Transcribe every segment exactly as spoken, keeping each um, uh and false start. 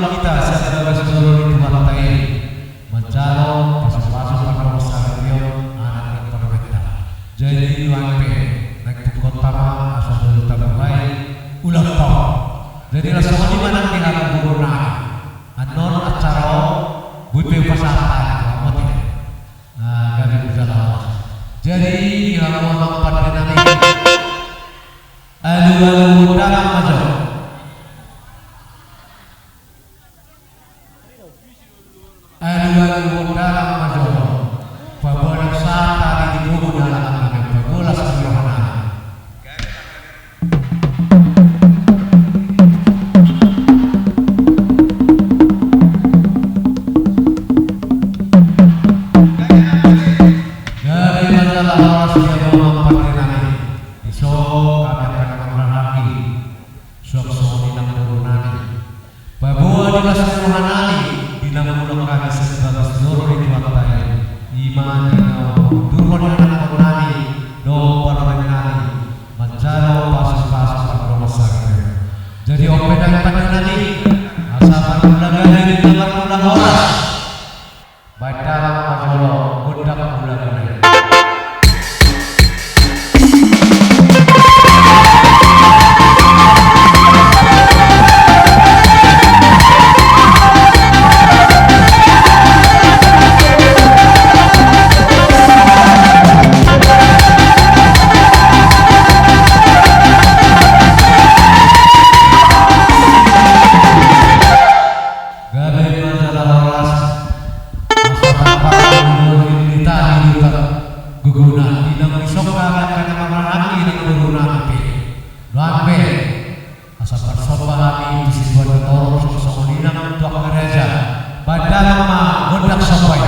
Hita sian bagas joro ni Tuhanta i manjalo pasupasu pardongansaripeon anak ni parumaenta. Jadi nuaeng pe naeng tungkot tama asa boi tabuhai ulaonta. Jadi laos songon i ma nang di hamu guru nami. Annon acara on boi pe hupasahat hami tu hamu ate. Nah, gabe ma jala horas. Jadi di hamu amang pande nami, alualu dalan ma jolo. Alualu dalan ma jolo. Paboa na sahat hami di gogo ni halak nami, paboa las ni roha nami. Gabe ma jala horas di hamu amang pande nami. Dison hami angka na marhahaanggi, suang songon i nang boru nami. Paboa di las ni roha nami di na mangulak hami sian bagas joro ni Tuhanta i, i ma di na mangundurhon ianakhon nami dohot parumaen nami manjalo pasupasu pardongansaripeon. Jadi on pe nang pande nami, asa marmula gabe di na marmula horas. Baen dalan ma jolo, gondang mula gabe. Gabe ma jala horas. Asa tangkas mangulak hita di gogona, di na mangihut hami angka na marhahaanggi nang boru nami pe. Nuaeng pe asa marsomba hami tu sibuan na torop, songon i nang tu angka raja. Baen dalan ma gondang somba i.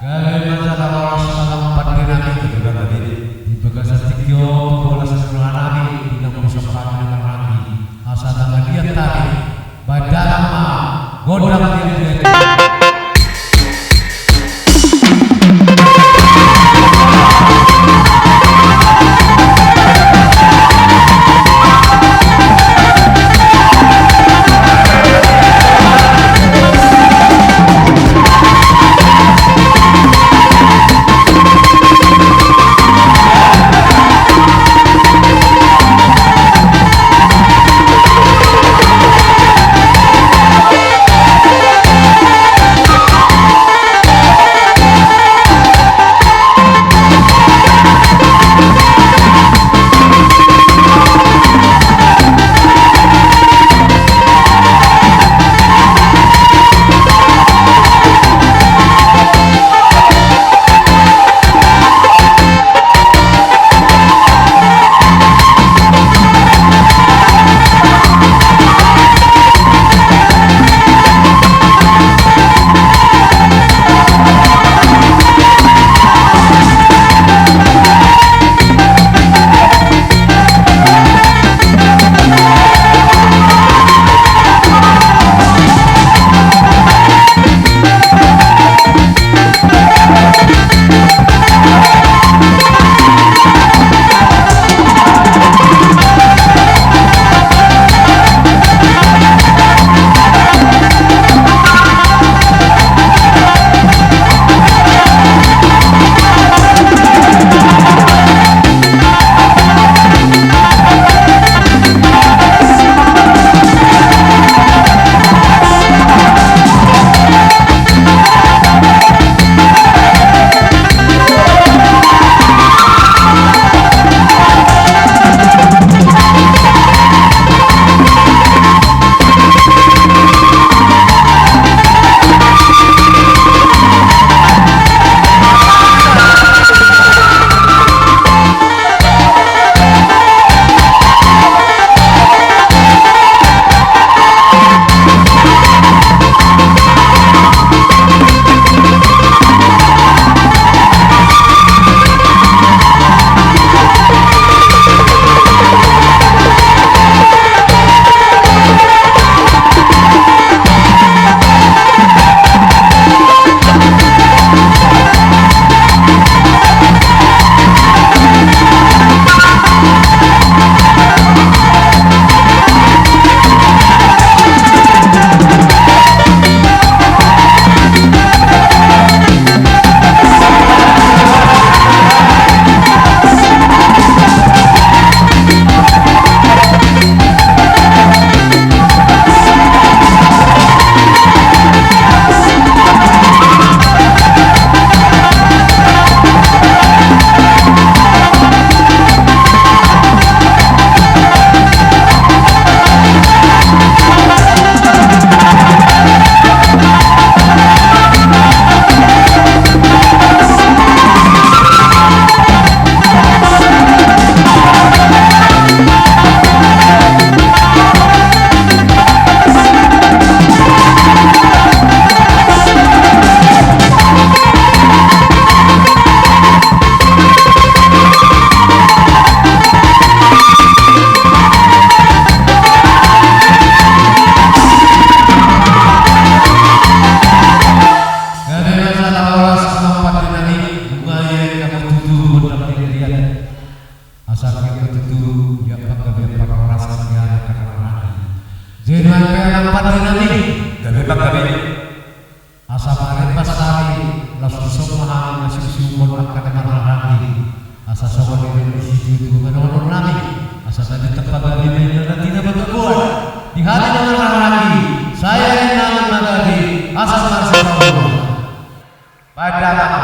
Gabe ma jala horas amang pande nami. Asa maremmas hami, laos dison ma hami masiusiuphon angka na marhahaanggi. Asa songon i do disi tuatua ma dohonon nami, asa tabi tampabali ma inna na tina bagaboan. Di hami na marhahaanggi, sai anggi nami ma gabe, asa marsipaoloan. Baen damang ma.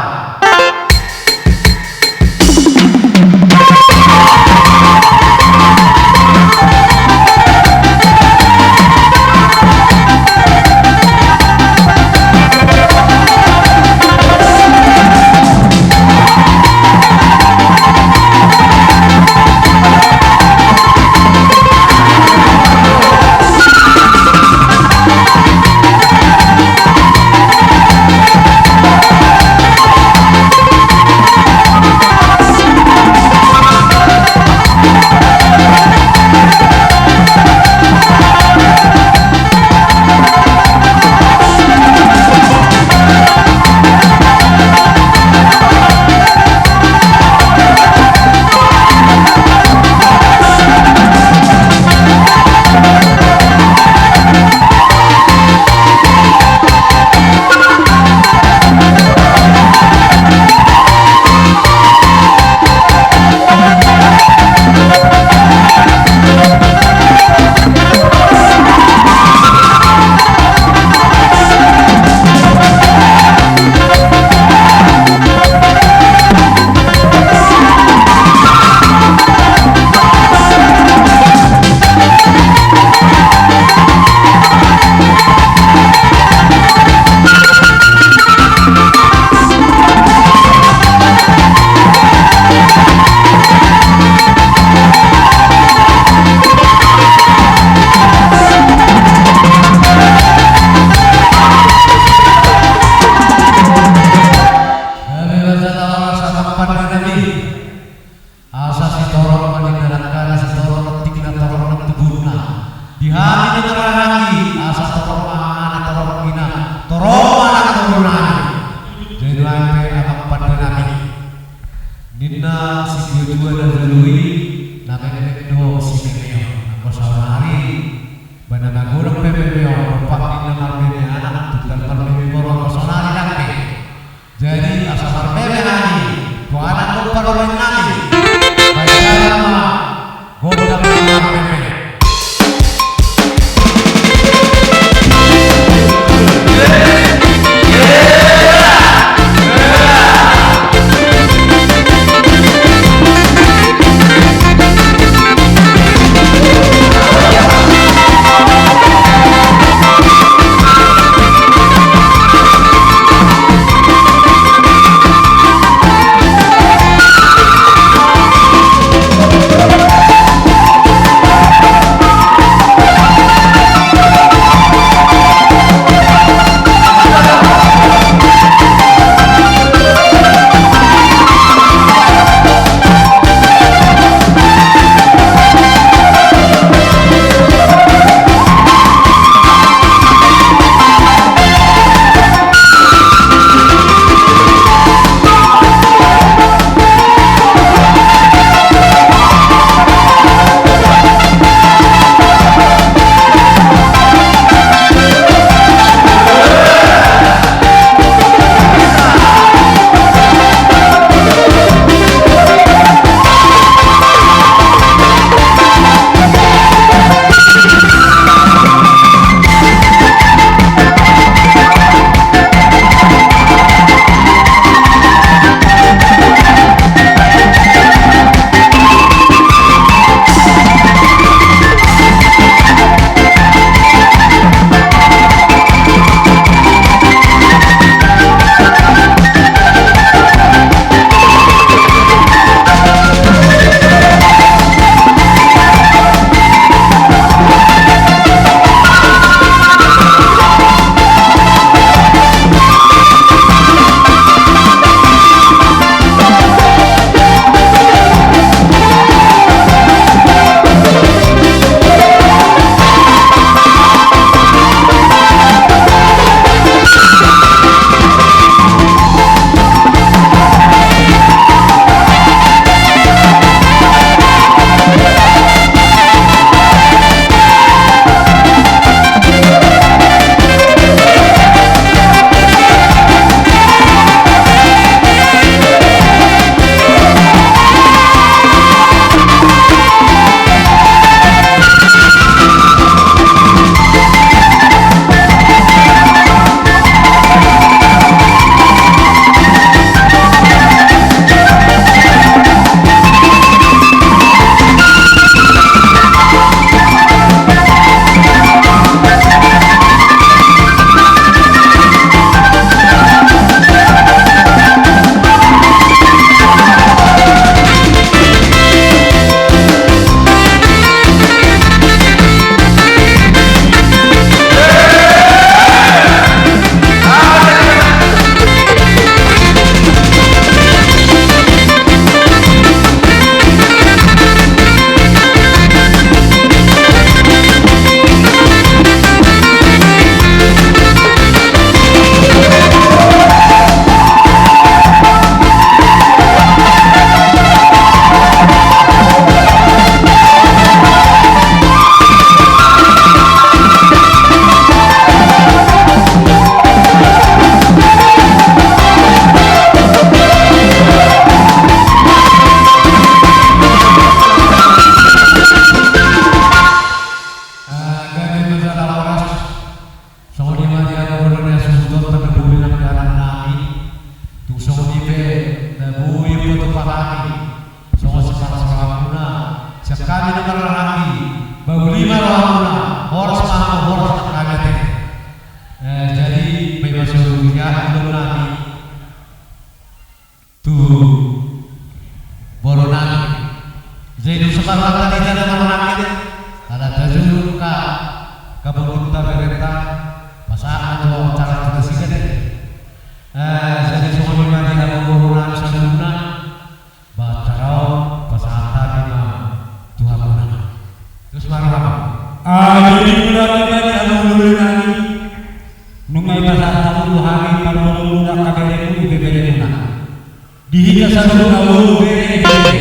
Gabe ma jala horas amang pande nami. Asa sitorop ma ninna dangkana, sitorop tingkina, torop nang tubuna. Di hami na marhahaanggi, asa torop ma angana, torop ina, torop ma nang toru nami. Jadi nuaeng pe amang pande nami, ninna situatua na jolo i, na menek do si Memeon. Anggo saonari, ba na magodang pe Memeon, dompak ninna marbere anak, tinggal marbere boru, anggo saonari ndang be. Jadi asa marbere hami, tu anak dohot parumaen nami. Baen damang ma, gondang ni marbere. Eh, jadi, paima so diaha do nami tu boru nami. Jadi, so marhata hita na marhaha, ala tajulung angka borunta, berenta, pasahat tu acara tu nasida. Eh, jadi, songon i ma di hamu boru nami saluhutna. Ba acara on pasahat hami ma tu hamuna. Terus marhaba. Ah, jadi mulai dari hamuna nami. Nunga dipasahat hamu tu hami parborumu, angka beremu, ibeberemuna. Di hita saluhutna boru, bere, ibebere.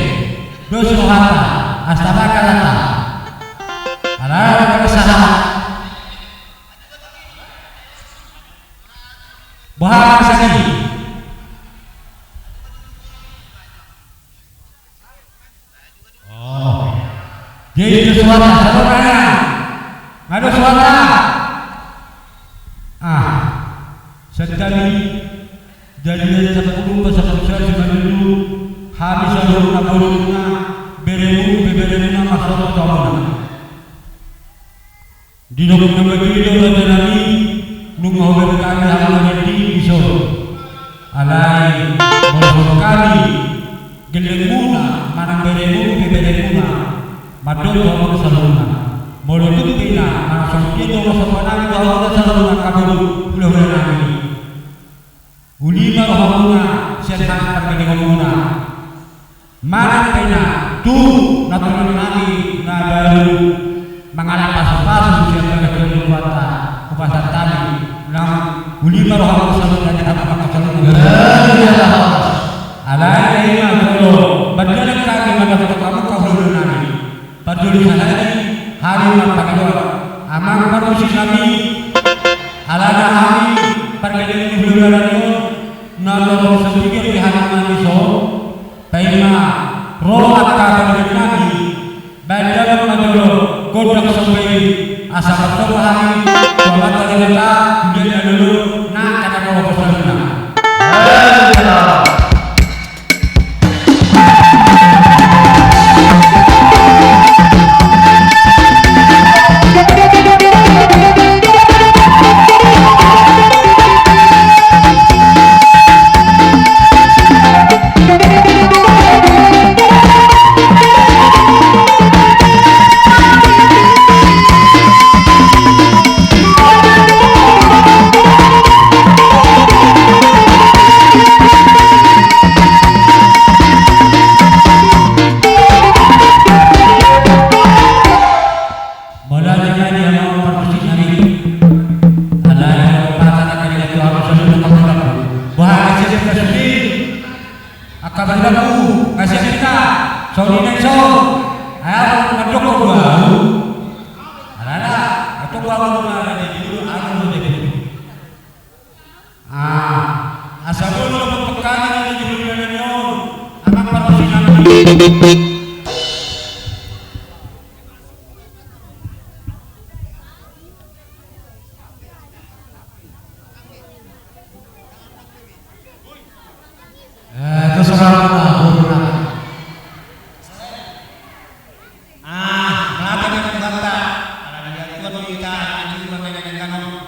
Dos rohanta, asa bahat hata. Ala, ala, ala, sahat. Boha ma sadi. Oh. Jadi dos rohanta, sabar ma. Nga dos rohanta. Ah. Santabi. Jadi, jadi sampulu, pasampulu sada, simanulu. Hami saluhutna borumuna, beremu, ibeberemuna, marsogot tu hamuna. Didok na bagi do raja nami, nunga hubereng hami hamu na denggan dison. Alai, molo songon hami, gellengmuna, manang beremu, ibeberemuna, mandok tu hamuna saluhutna. Molo tung pe na, manang songon dia do songon nami tu hamuna saluhutna, angka boru, hulahula nami. Uli ma rohamuna sian hami pargellengonmuna. Manang pe na tu naturunan nami na baru mangalap pasupasu sian bagas ni rohanta, hupasahat hami, nang uli ma rohamuna saluhutna di hamu angka saluhutna. Alai i ma jolo, mardalan hami mandapothon hamu angka hulahula nami. Parjolo sahali, hami marpangidoan, amang parmusik nami, alana hami pargellengon ni hulahula nami on, na torop so tingki di hami nami son, paima ro angka pargellengon nami, baen damang ma jolo gondang somba i, asa marsomba hami tu Amanta Debata, tu dia na lolo, nang angka na molo posalna. Mauliate ma di hamu parmusik nami. Alai molo pasahat hami tu hamu saluhutna, boha ma sian hita sude. Angka parhilangku, nga sian hita, songon i nai son. Ai adong mandok do ahu. Alana, mandok do ahu, alana di julu, anu do di julu. Ah, asa boi do mandok hami na di julu na nian on, amang parmusik nami. Eh, terserah, boru nami. Ah, mauliate ma di Tuhanta. Ala ni dia Tuhan di hita, ala ni dia Tuhan di hita, ala ni dia Tuhan di hita.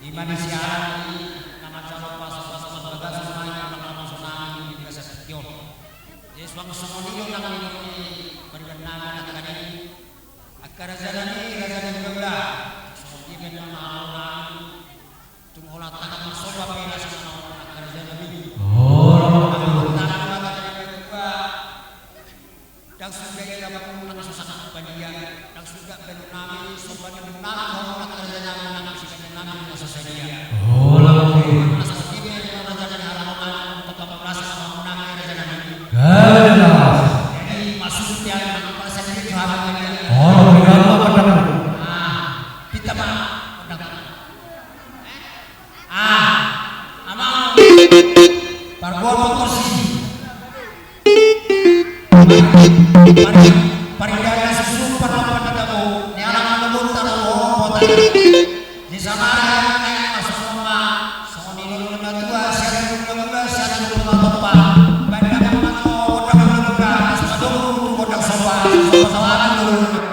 Ima di siaran i, na manjalo pasu-pasu, pasu-pasu, pasu-pasu, pasu-pasu, pasu-pasu, pasu-pasu, pasu-pasu. Jadi, suang songon i do nang di pariban nami, nang kani. Angka raja nami, raja nami, raja nami. Songon i do nang. Tung holan tangan marsomba pe na songon on, angka raja nami. Oh. Tangan ma tangan na dua. Ndang suda i na bamu nang so sangkap badia, ndang suda balu nami so badia nami, angka raja nami, nang sibadia nami na so sadia. Oh, lama ni. Asa tibe na raja nami, halaman, kota Pamulasan, halaman, raja nami. Galas. Jadi, masuk dia, nang merasa diri tu halaman dia. Oh, lama ni, lama ni. Ah, kita mah, udah. Ah, amang. Parboa ma kursi. Pari-, parindahan na susuk, parlompan na dabo, ni anak na lobonta, rohon bota. Di samara, eh, masuk rumah. Songon i do na tua, sian na tua, sian na tua, topa. Baen damang ma gondang na tua, as madung, gondang somba, somba sawalan, gondang.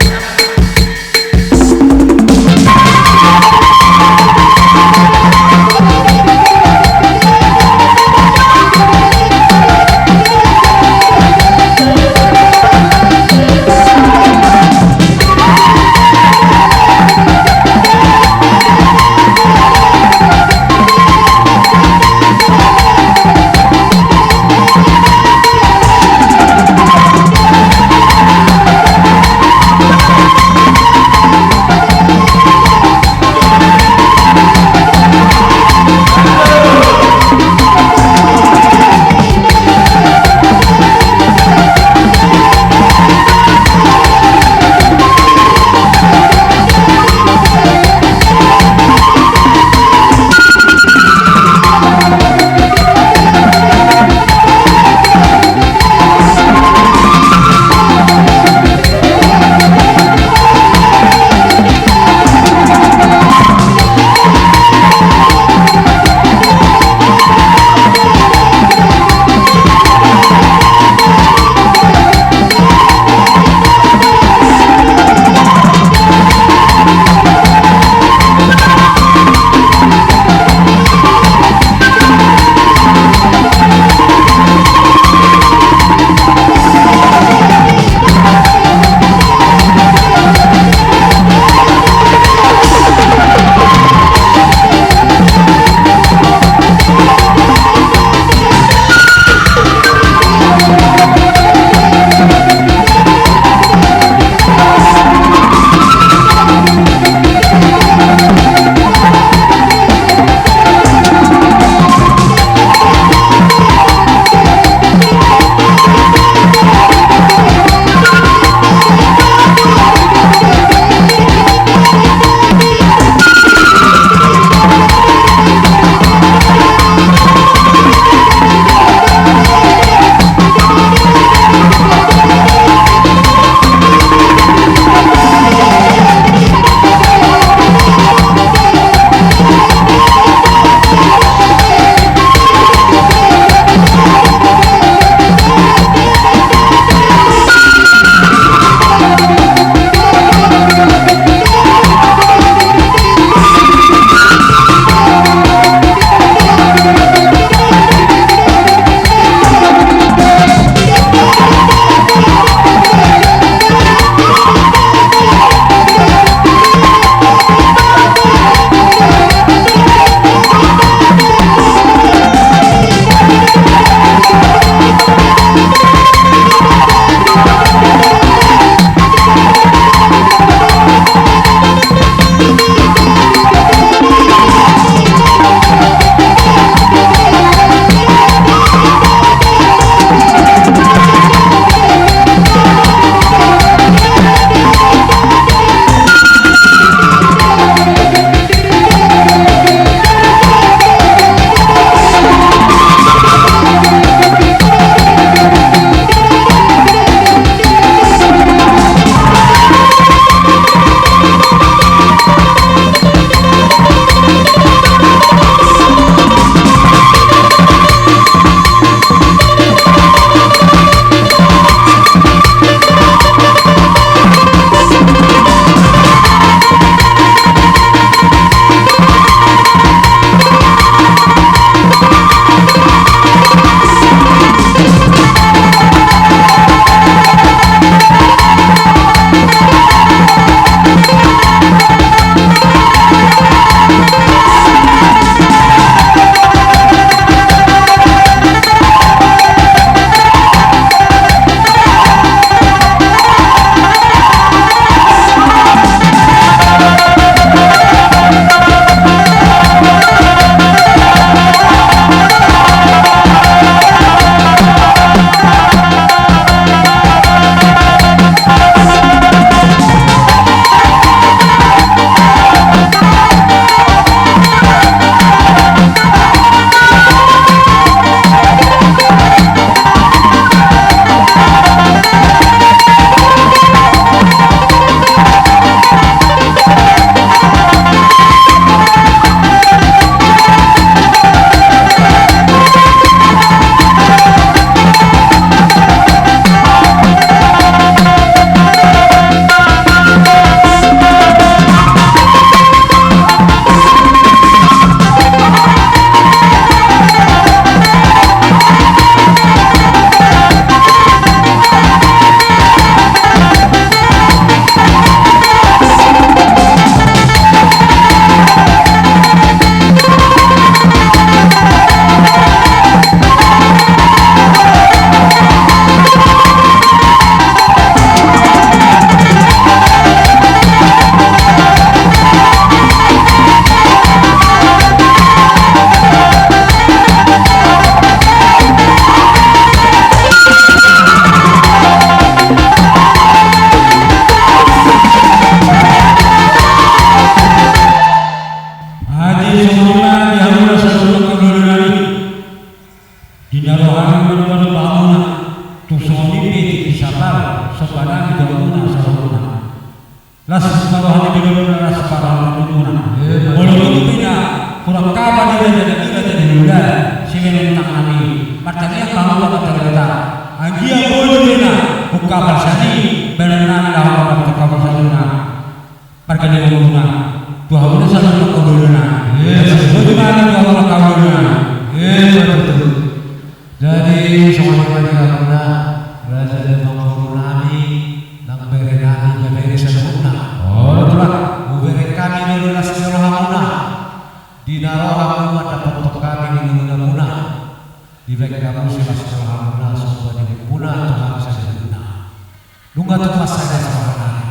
Ula jadi ula jadi ula, sibaenon tangan nami, martangiang ma hamu martangiang. Anggiat boi do ninna, ungkap sian i, baenon nami laho martongka saluhutna. Pargaleon muna, tu hamuna saluhutna kaulana. Yes. Boi do ninna tu hamuna kaulana. Yes, betul. Jadi songon i ma di hamuna, raja ni amangboru nami, nang bere nami, bere saluhutna. Oh, betul. Hubereng hami do las ni rohamuna. Di na ro hamu mandapothon hami di ngolungamuna. Dibahen hamu silas ni rohamuna somba ni uhumuna tu hami saluhutna. Nunga tung mansai las roha nami.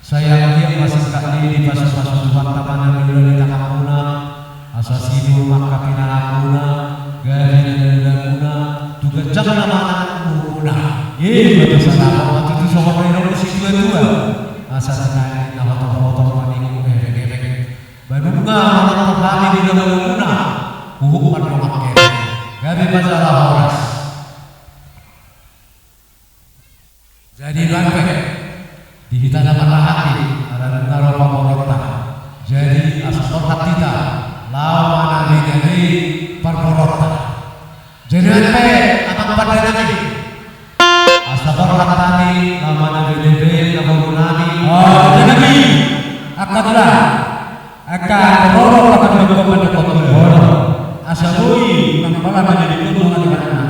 Sai anggiat ma singkat ni dipasupasu Tuhanta ma na niula ni tanganmuna, asa sinur ma angka pinahanmuna, gabe na niulamuna, tu ganjang na manang umurmuna. Ima tutu. Asa na tutu songon na nidok ni situatua. Asa sinaen na hotor-hotor ma ninna ebengebeng. Ba nunga manongtong hami di ngolungamuna, huhut mandongani. Gabe ma jala horas. Jadi nuaeng pe, di hita na marhaha i, ala nunga ro parboruonta. Jadi asa borhat hita, laho manabedabei parboruonta. Jadi nuaeng pe, amang pande nami, asa borhat hami, laho manabedabei na boru nami. Oh, jadi nami, angka tulang. Angka rorong ma hamu dohot dohot. Asa boi nang pala manjadi kondo nang di mana.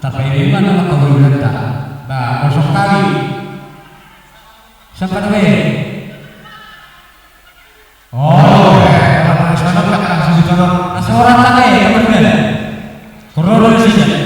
Tapi ima nang angka boru data. Ba, kosong kali. Sangkar be. Oh, eh, kalau sana tak kasih di sana. Asa orang tak eh, yang berbeda. Kororo di sini.